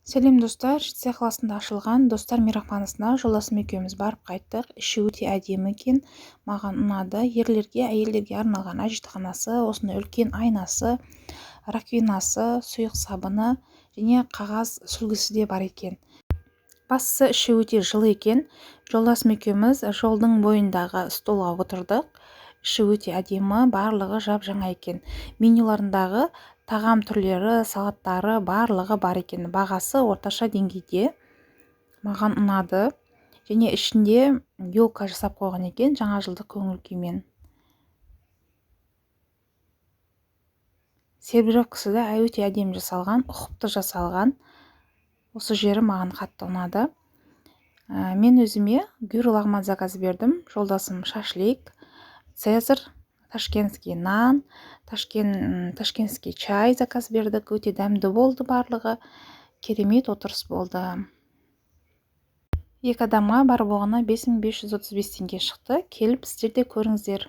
Сәлем, достар! Жетісай қаласында ашылған «Достар» мейрамханасына жолдасым екеуміз барып қайттық. Іші өте әдемі екен, маған ұнады. Ерлерге, әйелдерге арналған әжетханасы, осындай үлкен айнасы, раковинасы, сұйық сабыны және қағаз сүлгісі де бар екен. Бастысы, іші өте жылы екен. Жолдасым екеуміз жолдың бойындағы столға отырдық. Іші өте әдемі, барлығы жап-жаңа екен. Менюларындағы тағам түрлері, салаттары, барлығы бар екен. Бағасы орташа деңгейде, маған ұнады. Және ішінде елка жасап қойған екен жаңа жылдық көңіл күймен. Сервировкасы да өте әдемі жасалған, ұқыпты жасалған. Осы жері маған қатты ұнады. Мен өзіме гюр лағман заказ бердім. Жолдасым шашлик, цезарь, ташкентский нан, ташкентский чай заказ бердік. Өте дәмді болды барлығы. Керемет отырыс болды. Екі адамға бар болғаны 5535 теңге шықты. Келіп сіздер де көріңіздер.